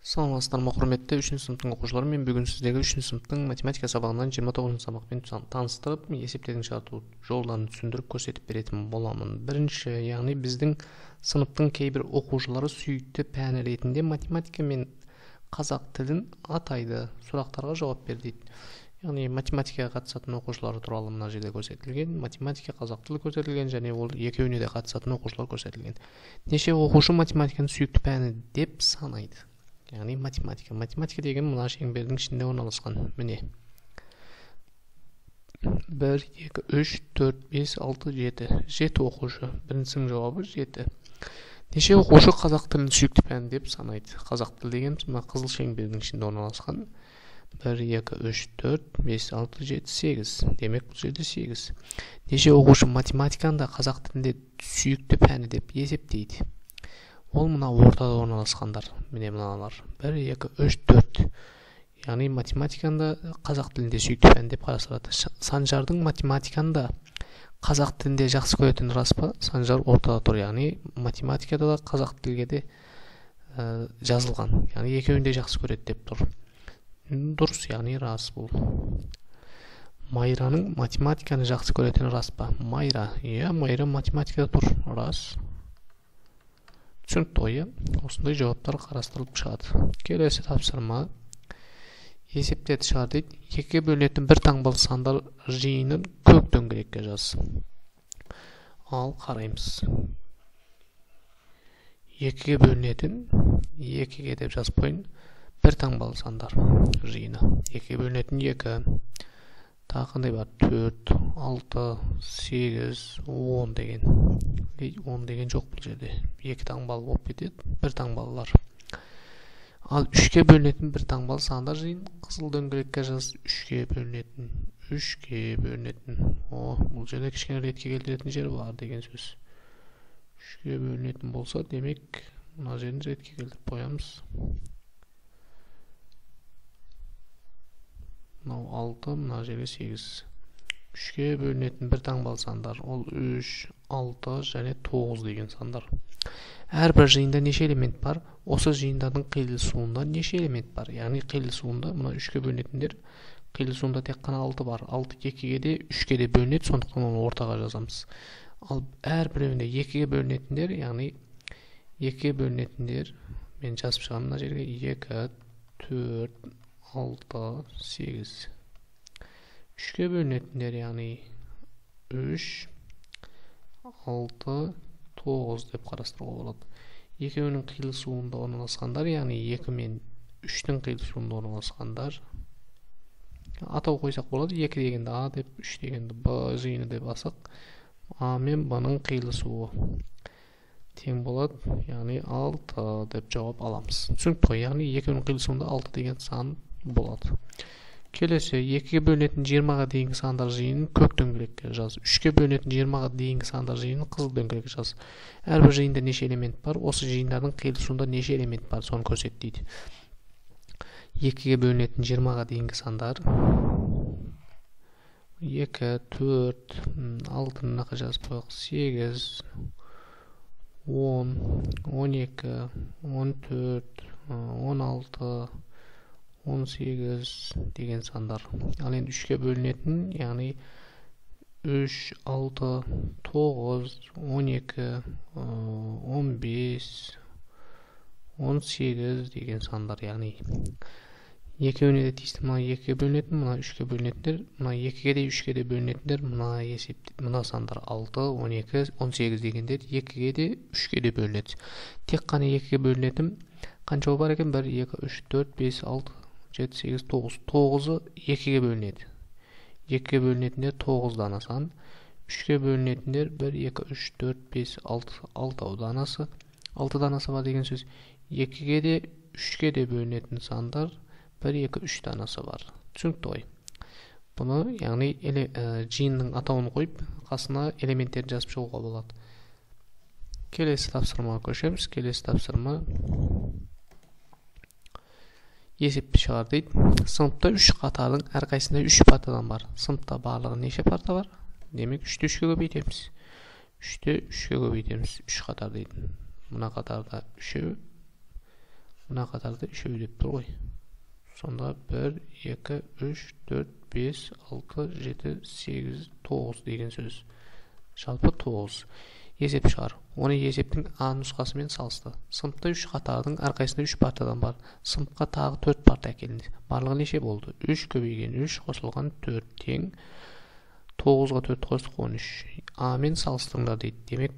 Саламатсыздар ма, құрметті 3-ші сыныптың оқушылары. Мен бүгін сіздерге 3-ші сыныптың математика сабағынан 29-шы сабақпен таныстырып, есептердің шығарту жолдарын түсіндіріп көрсетіп беретін боламын. Бірінші, яғни біздің сыныптың кейбір оқушылары сүйікті пәні ретінде математика мен қазақ тілін атайды. Сұрақтарға жауап бер дейді. Яғни математикаға қатысатын оқушылар туралы мына жерде көрсетілген, математика, қазақ тілі көрсетілген және ол екеуіне де қатысатын оқушылар көрсетілген. Неше оқушы математиканы сүйікті пәні деп санайды? Яғни математика. Математика деген мына шеңбердің ішінде орналасқан. Міне. 1, 2, 3, 4, 5, 6, 7. 7 оқушы. Біріншінің жауабы 7. Неше оқушы қазақ тілін сүйікті пән деп санайды? Қазақ тілі деген мына қызыл шеңбердің ішінде орналасқан. 1, 2, 3, 4, 5, 6, 7, 8. Демек бұл жерде 8. Неше оқушы математиканы да қазақ тілінде сүйікті пәні деп есептейді? Ол мына ортада орналасқандар. Міне мыналар. 1, 2, 3, 4. Яғни математиканы да қазақ тілінде сүйікті пән деп қарастырады. Санжардың математиканы да қазақ тілінде жақсы көретіні рас па? Санжар ортада тұр. Яғни математикада да қазақ тілге де жазылған. Яғни екеуін де жақсы көреді деп тұр. Дұрыс, яғни рас бұл. Майраның математиканы жақсы көретіні рас па? Майра. Иә, Майра математикада тұр. Рас. Түсінікті ғой, иә? Осындай жауаптар қарастырылып шығады. Келесі тапсырма. Есептерді шығар дейді. Екіге бөлінетін бір таңбалы сандар жиынын көк дөңгелекке жаз. Ал қараймыз. Екіге бөлінетін, екіге деп жазып қойын, бір таңбалы сандар жиыны. Екіге бөлінетін 2. Тағы қандай бар? 4, 6, 8, 10 деген. 10 деген жоқ бұл жерде. 2 таңбалы болып кетеді, бір таңбалылар. Ал 3-ке бөлінетін бір таңбалы сандар жиын қызыл дөңгелекке жаз. 3-ке бөлінетін, 3-ке бөлінетін. О, бұл жерде кішкене ретке келтіретін жер бар деген сөз. 3-ке бөлінетін болса, демек мына жерін ретке келтіріп қоямыз. Мынау 6, мына жерге 8. 3-ке бөлінетін бір таңбалы сандар. Ол 3, 6 және 9 деген сандар. Әрбір жиында неше элемент бар? Осы жиындардың қиылысуында неше элемент бар? Яғни қиылысуында мына 3-ке бөлінетіндер, қиылысуында тек қана 6 бар. 6 2-ге де, 3-ке де бөлінеді, сондықтан оны ортаға жазамыз. Ал әрбіреуінде 2-ге бөлінетіндер, яғни 2-ге бөлінетіндер, мен жазып шығамын мына жерге 2, 4, 6, 8. 3-ке бөлінетіндер, яғни 3, 6, 9 деп қарастыруға болады. Екеуінің қиылысуында орналасқандар, яғни 2 мен 3-тің қиылысуында орналасқандар. Атау қойсақ болады. 2 дегенді А деп, 3 дегенді Б жиыны деп алсақ, А мен Б-ның қиылысуы тең болады, яғни 6 деп жауап аламыз. Түсінікті ғой, яғни екеуінің қиылысуында 6 деген сан болады. Келесі, 2-ге бөлінетін 20-ға дейінгі сандар жиынын көк дөңгелекке жаз. 3-ке бөлінетін 20-ға дейінгі сандар жиынын қызыл дөңгелекке жаз. Әрбір жиында неше элемент бар? Осы жиындардың қиылысуында неше элемент бар? Соны көрсет дейді. 2-ге бөлінетін 20-ға дейінгі сандар 2, 4, 6 мынақа жазып қояйық, 8, 10, 12, 14, 16, 18 деген сандар. Ал енді 3-ке бөлінетін, яғни 3, 6, 9, 12, 15, 18 деген сандар. Яғни екеуіне де тиісті. Мына 2-ге бөлінетін, мына 3-ке бөлінетіндер, мына 2-ге де 3-ке де бөлінетіндер, мына есеп, мына сандар 6, 12, 18 дегендер 2-ге де 3-ке де бөлінеді. Тек қана 2-ге бөлінетін қанша бар екен? 1, 2, 3, 4, 5, 6, 7, 8, 9. 9-ы 2-ге бөлінеді. 2-ге бөлінетіндер 9 дана сан. 3-ке бөлінетіндер 1, 2, 3, 4, 5, 6, 6 данасы. 6 данасы бар деген сөз. 2-ге де 3-ке де бөлінетін сандар 1, 2, 3 данасы бар. Түсінікті ғой. Бұны, яғни жиынның атауын қойып, қасына элементтерін жазып шығуға болады. Келесі тапсырмаға көшеміз. Келесі тапсырма есепті шығар дейді. Сыныпта 3 қатардың әрқайсысында 3 партадан бар. Сыныпта барлығы неше парта бар? Демек 3-ті 3-ке көбейтеміз. 3-ті 3-ке көбейтеміз. 3 қатар дейді. Мына қатарда 3-еу, Мына қатарда үшеу деп тұр ғой. Сонда 1, 2, 3, 4, 5, 6, 7, 8, 9 деген сөз. Жалпы 9. Есеп шығар. Оны есептің А нұсқасымен салысты. Сыныпта 3 қатардың әрқайсысында 3 партадан бар. Сыныпқа тағы 4 парта әкелінді. Барлығы неше болды? 3 көбейген 3 қосылған 4 тең 9-ға 4 қостық 13. А мен салыстырыңдар дейді. Демек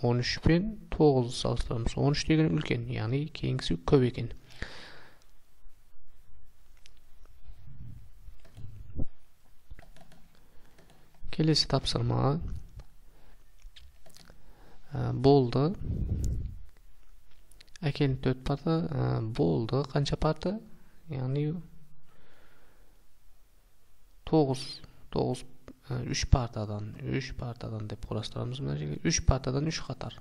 13 пен 9-ды салыстырамыз. 13 деген үлкен, яғни кейінгісі көп екен. Келесі тапсырма болды. Әкелінді 4 парта, болды. Қанша парта? Яғни 9, 3 партадан, 3 партадан деп құрастырамыз мына жерге. 3 партадан 3 қатар.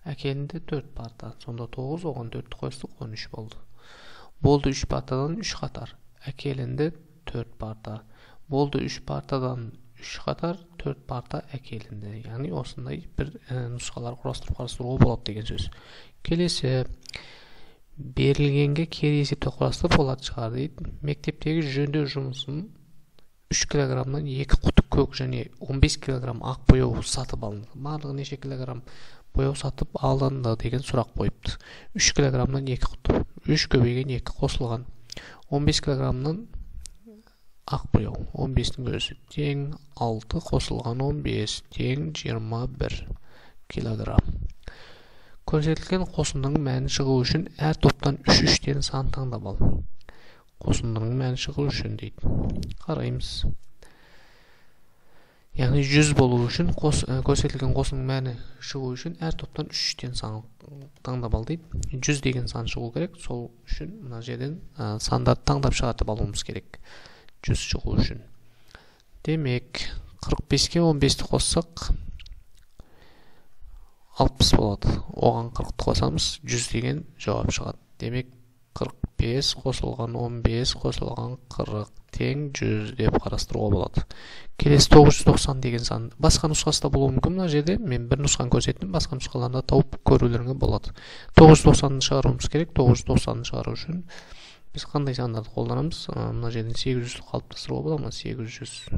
Әкелінді 4 парта. Сонда 9, оған 4-ті қостық, 13 болды. Болды 3 партадан 3 қатар. Әкелінді 4 парта. Болды 3 партадан 3 қатар, 4 парта әкелінді. Яғни осындай бір нұсқалар құрастырып қарастыруға болады деген сөз. Келесі берілгенге кері есепті құрастырып оларды шығар дейді. Мектептегі жөндеу жұмысын 3 килограммнан 2 құты көк және 15 килограмм ақ бояу сатып алынды. Барлығы неше килограмм бояу сатып алынды деген сұрақ қойыпты. 3 килограммнан 2 құты, 3 көбейген 2 қосылған 15 килограммнан ақ бояу, 15-тің өзі тең 6 қосылған 15 тең 21 килограмм. Көрсетілген қосындының мәні шығу үшін әр топтан 3-3-тен сан таңдап ал. Қосындының мәні шығу үшін дейді. Қараймыз. Яғни 100 болу үшін көрсетілген қосындының мәні шығу үшін әр топтан 3-тен сан таңдап ал дейді. 100 деген сан шығу керек. Сол үшін мына жерден сандарды таңдап шығартып алуымыз керек. 100 шығу үшін. Демек, 45-ке 15-ті қоссақ 60 болады. Оған 40-ты қосамыз, 100 деген жауап шығады. Демек, 45 қосылған 15 қосылған 40 тең 100 деп қарастыруға болады. Келесі 990 деген сан. Басқа нұсқасы да болуы мүмкін мына жерде. Мен бір нұсқаны көрсеттім, басқа нұсқаларын да тауып көрулеріңе болады. 990-ны шығаруымыз керек. 990-ны шығару үшін біз қандай сандарды қолданамыз? Мына жерден 800 қалыптастыруға болады ма? 800,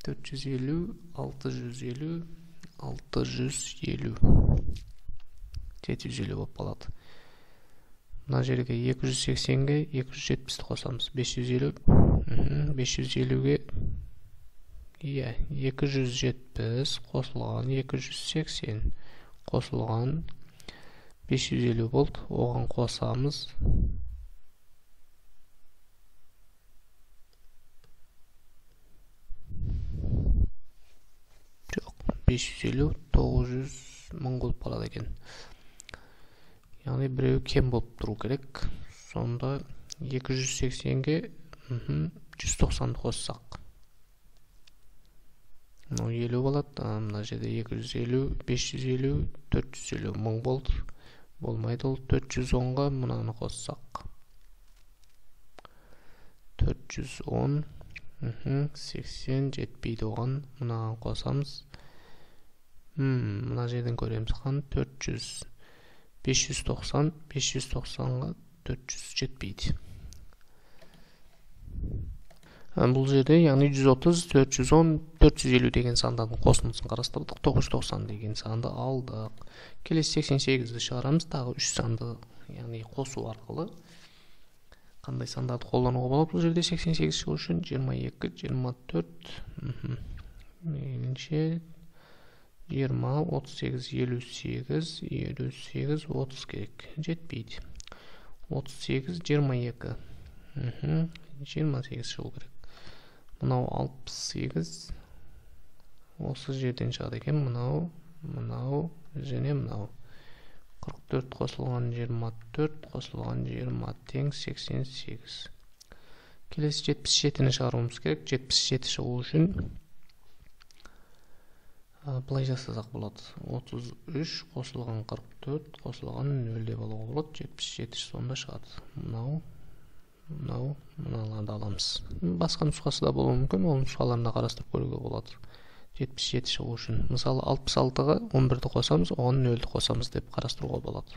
450, 650, 650, 750 болып қалады. Мына жерге 280-ге 270-ті қосамыз. 550, 550-ге 270 қосылған 280 қосылған 550 болды. Оған қосамыз. Жоқ, 550, 900 мың болып қалады екен. Яғни біреуі кем болып тұру керек. Сонда 280-ге 190-ды қоссақ. Мынау 50 болады. Мына жерде 250, 550, 450 мың болды. Болмайды ол. 410-ға мынаны қоссақ. 410, 80 жетпейді оған. Мынаған қосамыз. Мына жерден көреміз қан 400, 590, 590-ға 400 жетпейді. Бұл жерде яғни 130, 410, 450 деген сандардың қосындысын қарастырдық. 990 деген санды алдық. Келесі 88-ді шығарамыз. Тағы 3 санды, яғни қосу арқылы қандай сандарды қолдануға болады? Бұл жерде 88 шығу үшін 22, 24, мейлінше 20, 38, 58, 58, 30 керек. Жетпейді. 38, 22, 28 шығу керек. Мынау 68 осы жерден шығады екен. Мынау, мынау және мынау. 44 қосылған 24 қосылған 20 тең 88. Келесі 77-ні шығаруымыз керек. 77 шығу үшін былай жасасақ болады. 33 қосылған 44 қосылған 0 деп алуға болады. 77 сонда шығады. Мынау, мынау, мыналарды аламыз. Басқа нұсқасы да болуы мүмкін, ол нұсқаларын да қарастырып көруге болады. 77 шығу үшін. Мысалы, 66-ға 11-ді қосамыз, оған 0-ді қосамыз деп қарастыруға болады.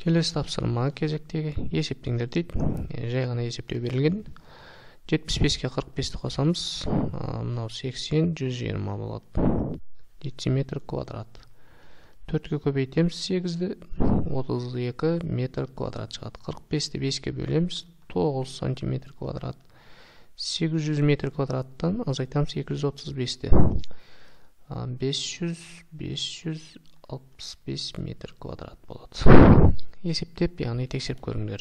Келесі тапсырма кезектегі есептеңдер дейді. Жай ғана есептеу берілген. 75-ке 45-ті қосамыз. Мынау 80, 120 болады. Дециметр квадрат. 4-ке көбейтеміз 8-ді, 32 метр квадрат шығады. 45-ті 5-ке бөлеміз, 9 сантиметр квадрат. 800 метр квадраттан азайтамыз 235-ті. 565 метр квадрат болады. Есептеп, яғни тексеріп көріңдер.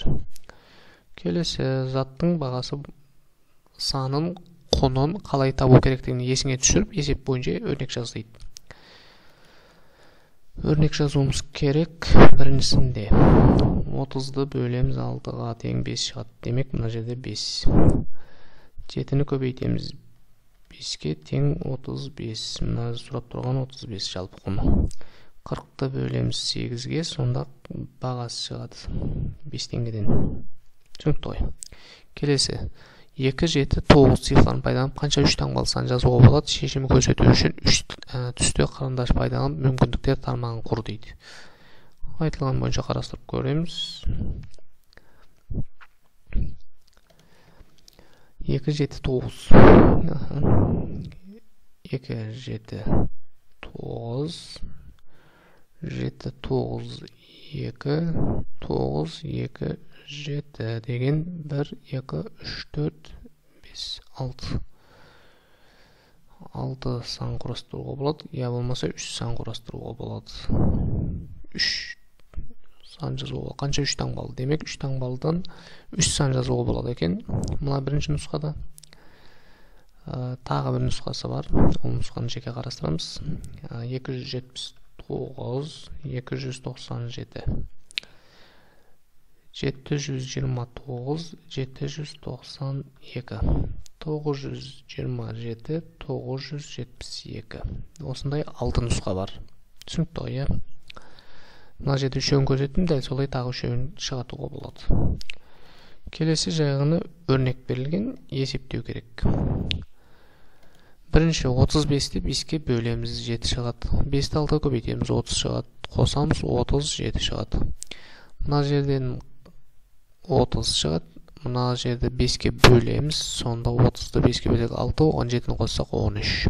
Келесі заттың бағасы санын, құнын қалай табу керектігін есіңе түсіріп, есеп бойынша өрнек жаз дейді. Өрнек жазуымыз керек. Біріншісінде 30-ды бөлеміз 6-ға тең 5 шығады. Демек, мына жерде 5. 7-ні көбейтеміз 5-ке тең 35. Мына сұрап тұрған 35 жалпы құны. 40-ты бөлеміз 8-ге, сонда бағасы шығады 5 теңгеден. Түсінікті ғой. Келесі 2, 7, 9 цифрларын пайдаланып қанша үш таңбалы сан жазуға болады? Шешімі көрсету үшін үш түсті қарындаш пайдаланып мүмкіндіктер тармағын құр дейді. Айтылған бойынша қарастырып көреміз. 2, 7, 9. 2, 7, 9. 7, 9, 2, 9, 2, 7 деген 1, 2, 3, 4, 5, 6. 6 сан құрастыруға болады, я болмаса 3 сан құрастыруға болады. 3 сан жазуға болады. Қанша 3 таңбалы? Демек, 3 таңбалыдан 3 сан жазуға болады екен. Мына бірінші нұсқада тағы бір нұсқасы бар. Ол нұсқаны жеке қарастырамыз. 279, 297. 729, 792, 927, 972. Осындай 6 нұсқа бар. Түсінікті ғой, иә? Мына жерде үшеуін көрсеттім, дәл солай тағы үшеуін шығартуға болады. Келесі жай ғана өрнек берілген, есептеу керек. Бірінші 35-ті 5-ке бөлеміз, 7 шығады. 5-ті 6-ға көбейтеміз, 30 шығады. Қосамыз, 37 шығады. Мына жерден 30 шығады. Мына жерді 5-ке бөлеміз. Сонда 30-ды 5-ке бөлсек 6, оған 7-ні қоссақ 13.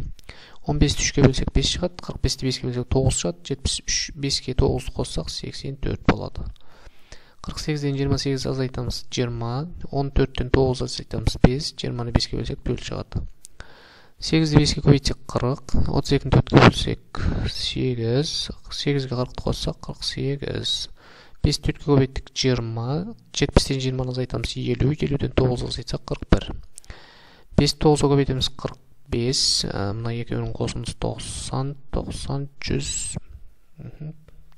15-ті 3-ке бөлсек 5 шығады, 45-ті 5-ке бөлсек 9 шығады, 73 5-ке 9 қоссақ 84 болады. 48-ден 28 азайтамыз 20, 14-тен 9 азайтамыз 5, 20-ны 5-ке бөлсек 4 шығады. 8-ді 5-ке көбейтсек 40, 32-ні 4-ке бөлсек 8, 8-ге 40-ты қоссақ 48. 5 4-ке көбейттік 20, 70-тен 20-ны азайтамыз 50, 50-ден 9 азайтсақ 41. 5 9-ға көбейтеміз 45, мына екеуінің қосындысы 90, 90, 100,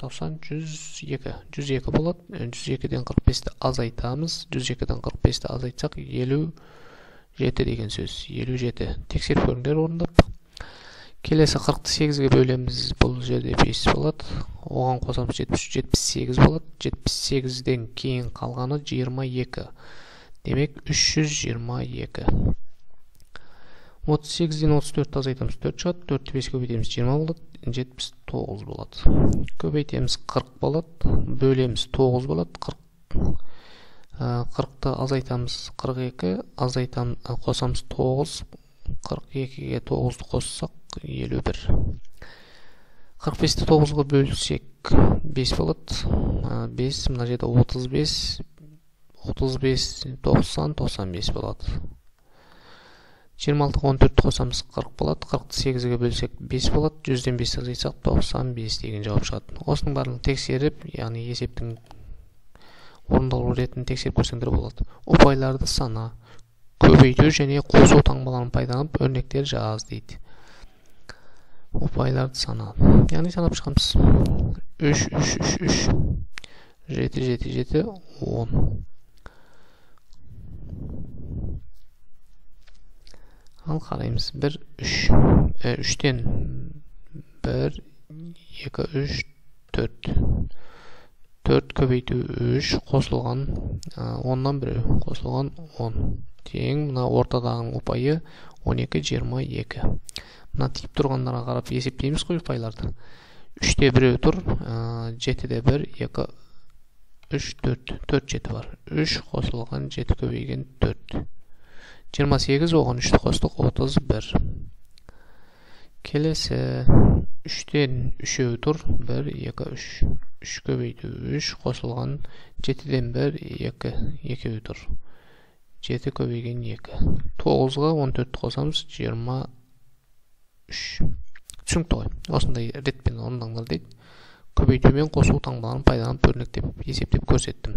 90, 102, 102 болады. 102-ден 45-ті азайтамыз, 102-ден 45-ті азайтсақ 57 деген сөз, 57. Тексеріп көріңдер орындап. Келесі 40-ты 8-ге бөлеміз, бұл жерде 5 болады. Оған қосамыз 73, 78 болады. 78-ден кейін қалғаны 22. Демек 322. 38-ден 34-ті азайтамыз 4 шығады. 4-ті 5-ке көбейтеміз 20 болады. 79 болады. Көбейтеміз 40 болады. Бөлеміз 9 болады. 40-ты азайтамыз 42, қосамыз 9, 42-ге 9-ды қоссақ 51. 45-ті 9-ға бөлсек 5 болады. 5, мына жерде 35, 35, 90, 95 болады. 26-ға 14-ті қосамыз 40 болады. 40-ты 8-ге бөлсек 5 болады. 100-ден 5 азайтсақ 95 деген жауап шығады. Осының барлығын тексеріп, яғни есептің орындалу ретін тексеріп көрсеңдер болады. Ұпайларды сана, көбейту және қосу таңбаларын пайдаланып өрнектер жаз дейді. Ұпайларды сана. Яғни санап шығамыз. 3, 3, 3, 3, 7, 7, 7, 10. Ал қараймыз. 1, 3. 3-тен 1, 2, 3, 4. 4 көбейту 3 қосылған 10-нан 1 қосылған 10. Тең мына ортадағының ұпайы 12, 22. Мына тиіп тұрғандарға қарап есептейміз ғой ұпайларды. 3-те 1 тұр, 7-де 1, 2, 3, 4. 4 жеті бар. 3 қосылған 7 көбейген 4. 28, оған 3-ті қостық, 31. Келесі 3-тен 3-еу тұр. 1, 2, 3. 3 көбейту 3 қосылған 7-ден 1, 2, 2-еу тұр. 7 көбейген 2. 9-ға 14-ті қосамыз, 23. Түсінікті ғой. Осындай ретпен орындаңдар дейді. Көбейту мен қосу таңбаларын пайдаланып өрнектеп есептеп көрсеттім.